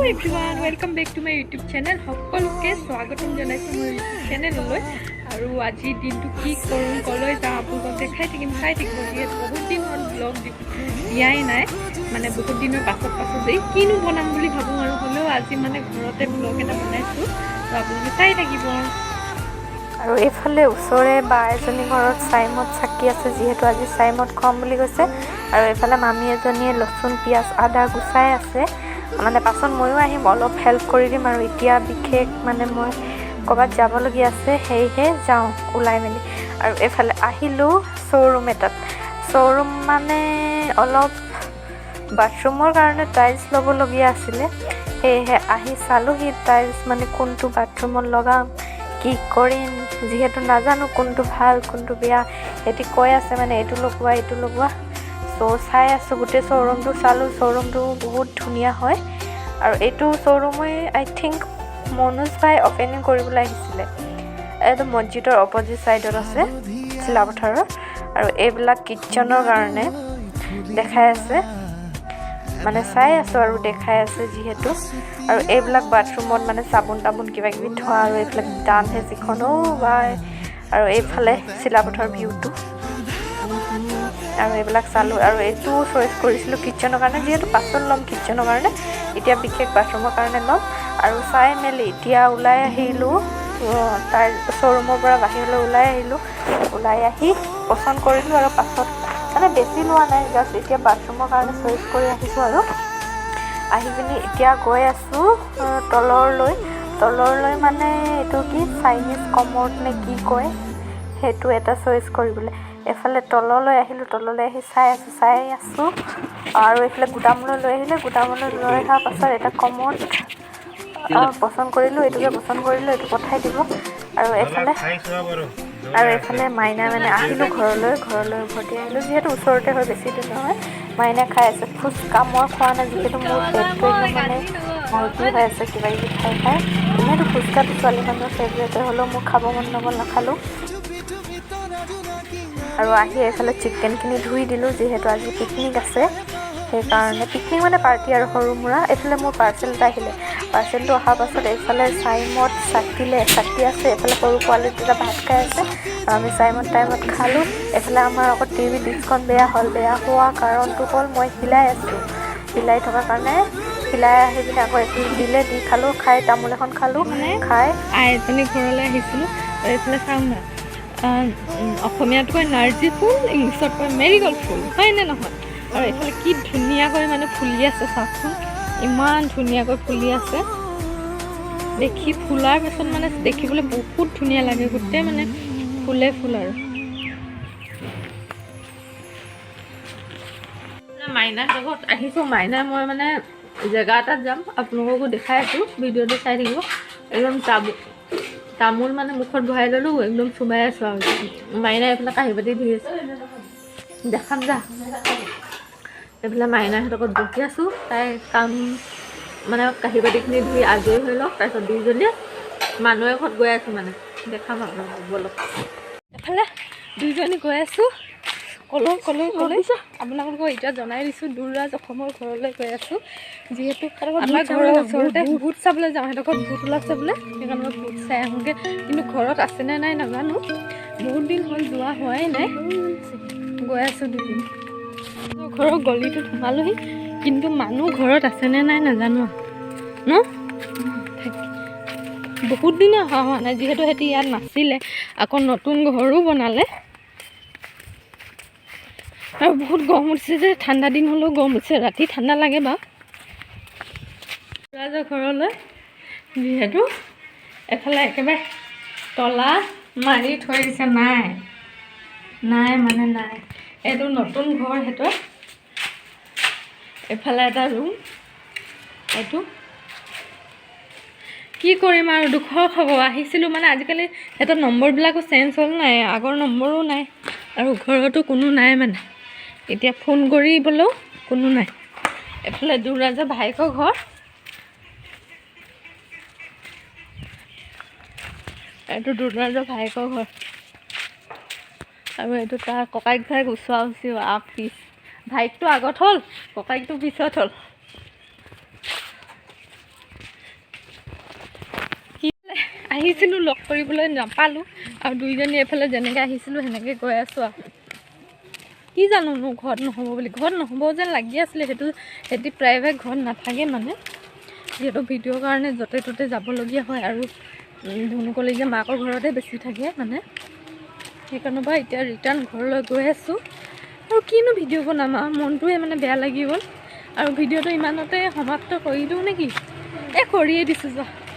Everyone, welcome back to my YouTube channel. সকলোকে স্বাগতম জনাইছোঁ মোৰ ইউটিউব চেনেললৈ। আৰু আজিৰ দিনটো কি কৰোঁ, ক'লৈ যাওঁ, আপোনালোকক দেখাই থাকিম, চাই থাকিব। যিহেতু বহুত দিন হ'ল ব্লগ দিয়াই নাই, মানে বহুত দিনৰ পাছত পাছত এই কিনো বনাম বুলি ভাবোঁ আৰু হ'লেও আজি মানে ঘৰতে ব্লগ এটা বনাইছোঁ, তো আপোনালোকে চাই থাকিব। আৰু এইফালে ওচৰৰে বা এজনী ঘৰত চাইমদ চাকি আছে, যিহেতু আজি চাইমদ খুৱাম বুলি কৈছে। আৰু এইফালে মামী এজনীয়ে লচুন, পিঁয়াজ, আদা গুচাই আছে। মানে পাছত ময়ো আহিম, অলপ হেল্প কৰি দিম। আৰু এতিয়া বিশেষ মানে মই ক'ৰবাত যাবলগীয়া আছে, সেয়েহে যাওঁ ওলাই মেলি। আৰু এইফালে আহিলোঁ শ্ব'ৰুম এটাত। শ্ব'ৰুম মানে অলপ বাথৰুমৰ কাৰণে টাইলছ ল'বলগীয়া আছিলে, সেয়েহে আহি চালোহি টাইলছ, মানে কোনটো বাথৰুমত লগাম, কি কৰিম, যিহেতু নাজানো কোনটো ভাল কোনটো বেয়া। সিহঁতি কৈ আছে মানে এইটো লগোৱা, এইটো লগোৱা। চ' চাই আছোঁ, গোটেই শ্ব'ৰুমটো চালোঁ। শ্ব'ৰুমটো বহুত ধুনীয়া হয়। আৰু এইটো শ্ব'ৰুমেই আই থিংক মনোজ ভাই অ'পেনিং কৰিবলৈ আহিছিলে। এইটো মছজিদৰ অপজিট ছাইডত আছে, চিলাপথাৰৰ। আৰু এইবিলাক কিটচেনৰ কাৰণে দেখাই আছে, মানে চাই আছোঁ আৰু দেখাই আছে যিহেতু। আৰু এইবিলাক বাথৰুমত মানে চাবোন তাবোন কিবা কিবি থোৱা। আৰু এইবিলাক দামহে যিখন, অ' বাই। আৰু এইফালে চিলাপথাৰ ভিউটো আৰু এইবিলাক চালোঁ। আৰু এইটোও চইচ কৰিছিলোঁ কিটচেনৰ কাৰণে, যিহেতু পাছত ল'ম কিটচেনৰ কাৰণে, এতিয়া বিশেষ বাথৰুমৰ কাৰণে ল'ম। আৰু চাই মেলি এতিয়া ওলাই আহিলোঁ, তাৰ শ্ব'ৰুমৰ পৰা বাহিৰলৈ ওলাই আহিলোঁ। ওলাই আহি পচন্দ কৰিলোঁ আৰু পাছত মানে বেছি লোৱা নাই, জাষ্ট এতিয়া বাথৰুমৰ কাৰণে চইচ কৰি আহিছোঁ। আৰু আহি পিনি এতিয়া গৈ আছোঁ তললৈ। তললৈ মানে এইটো কি চাইনিজ কমৰ্ড নে কি কয়, সেইটো এটা চইচ কৰিবলৈ। এইফালে তললৈ আহিলোঁ। তললৈ আহি চাই আছোঁ, চাই আছোঁ। আৰু এইফালে গুদামলৈ লৈ আহিলে। গুদামলৈ লৈ অহাৰ পাছত এটা কমৰ্ড পচন্দ কৰিলোঁ, এইটোকে পচন্দ কৰিলোঁ, এইটো পঠাই দিব। আৰু এইফালে মাইনা, মানে আহিলোঁ ঘৰলৈ। ঘৰলৈ উভতি আহিলোঁ, যিহেতু ওচৰতে হয়, বেছি দূৰ নহয়। মাইনা খাই আছে ফুচকা, মই খোৱা নাই, যিহেতু মোৰ পেটটো একদম মানে ভৰ্তি হৈ আছে কিবা কিবি খাই খাই। এনেইতো ফুচকাটো ছোৱালী মানুহৰ ফেভৰেটে, হ'লেও মোৰ খাব মন নগ'ল, নাখালোঁ। আৰু আহি এইফালে চিকেনখিনি ধুই দিলোঁ, যিহেতু আজি পিকনিক আছে সেইকাৰণে। পিকনিক মানে পাৰ্টি আৰু সৰু সুৰা। এইফালে মোৰ পাৰ্চেল এটা আহিলে। পাৰ্চেলটো অহাৰ পাছত এইফালে চাইমদ চাকিলে, চাকি আছে। এইফালে সৰু পোৱালি দুটা ভাত খাই আছে আৰু আমি চাইমদ টাইমত খালোঁ। এইফালে আমাৰ আকৌ টিভি ডিছখন বেয়া হ'ল। বেয়া হোৱা কাৰণটো হ'ল মই হিলাই আছোঁ, হিলাই থকাৰ কাৰণে। হিলাই আহি পিনে আকৌ এইফালে দিলে, দি খালোঁ, খাই তামোল এখন খালোঁ। মানে খাই আই এজনী ঘৰলৈ আহিছিলোঁ। আৰু এইফালে চাওঁ না, অসমীয়াত কয় নাৰ্জী ফুল, ইংলিছত কয় মেৰিগ'ল্ড ফুল, হয়নে নহয়? আৰু এইফালে কি ধুনীয়াকৈ মানে ফুলি আছে চাওকচোন, ইমান ধুনীয়াকৈ ফুলি আছে দেখি। ফুলাৰ পাছত মানে দেখিবলৈ বহুত ধুনীয়া লাগে, গোটেই মানে ফুলে ফুল। আৰু মাইনাৰ লগত আহিছোঁ। মাইনাই মই মানে জেগা এটাত যাম, আপোনালোককো দেখাই আছোঁ, ভিডিঅ'টো চাই থাকিব। একদম তামোল মানে মুখত ভৰাই ল'লোঁ, একদম চুবাই আছোঁ। আৰু মাইনাই এইফালে কাঁহী বাতি ধুই আছে। দেখাম যা। এইফালে মাইনাহঁতৰ ঘৰত বহি আছোঁ। তাই কাম মানে কাঁহী বাতিখিনি ধুই আজৰি হৈ লওক, তাৰপিছত দুইজনীয়ে মানুহ এঘৰত গৈ আছোঁ, মানে দেখাম আপোনালোকক, ব'লক। এফালে দুইজনী গৈ আছোঁ, ক'লৈ ক'লৈ ক'লৈ আপোনালোকক এতিয়া জনাই দিছোঁ। দুৰৰাজ অসমৰ ঘৰলৈ গৈ আছোঁ, যিহেতু আমাৰ ঘৰৰ ওচৰতে। ভূত চাবলৈ যাওঁ, সিহঁতৰ ঘৰত ভূত ওলাইছে বোলে, সেইকাৰণে মই ভূত চাই আহোঁগৈ। কিন্তু ঘৰত আছেনে নাই নাজানো, বহুত দিন হ'ল যোৱা হোৱাই নাই। গৈ আছোঁ দুদিন। ঘৰৰ গলিটোত সোমালোহি, কিন্তু মানুহ ঘৰত আছেনে নাই নাজানো ন। বহুত দিনে অহা হোৱা নাই, যিহেতু সিহঁতি ইয়াত নাছিলে, আকৌ নতুন ঘৰো বনালে। আৰু বহুত গৰম উঠিছে যে, ঠাণ্ডা দিন হ'লেও গৰম উঠিছে। ৰাতি ঠাণ্ডা লাগে বাৰু। ৰাজৰ ঘৰলৈ যিহেতু এফালে একেবাৰে তলা মাৰি থৈ দিছে, নাই নাই মানে নাই। এইটো নতুন ঘৰ সেইটো। এইফালে এটা ৰুম। এইটো কি কৰিম আৰু, দুখৰ খবৰ। আহিছিলোঁ মানে আজিকালি সিহঁতৰ নম্বৰবিলাকো চেঞ্জ হ'ল নাই, আগৰ নম্বৰো নাই আৰু ঘৰতো কোনো নাই, মানে এতিয়া ফোন কৰিবলৈও কোনো নাই। এইফালে দুৰাজৰ ভায়েকৰ ঘৰ। এইটো দুৰাজৰ ভায়েকৰ ঘৰ আৰু এইটো তাৰ ককায়েক ভায়েক ওচৰা ওচৰি, আগ পিছ। ভায়েকটো আগত হ'ল, ককায়েকটো পিছত হ'ল। আহিছিলোঁ লগ কৰিবলৈ নাপালোঁ। আৰু দুইজনী এইফালে যেনেকৈ আহিছিলোঁ সেনেকৈ গৈ আছোঁ আৰু। কি জানো নো ঘৰত নহ'ব বুলি, ঘৰত নহ'ব যেন লাগি আছিলে। সেইটো সিহঁতি প্ৰায়ভাগ ঘৰত নাথাকে মানে, যিহেতু ভিডিঅ'ৰ কাৰণে য'তে ত'তে যাবলগীয়া হয়। আৰু ধুনু কলেজীয়া মাকৰ ঘৰতে বেছি থাকে মানে, সেইকাৰণৰ পৰা এতিয়া ৰিটাৰ্ণ ঘৰলৈ গৈ আছোঁ। আৰু কিনো ভিডিঅ' বনাম আৰু, মনটোৱে মানে বেয়া লাগি গ'ল। আৰু ভিডিঅ'টো ইমানতে সমাপ্ত কৰি দিওঁ নেকি? এই কৰিয়ে দিছোঁ যোৱা।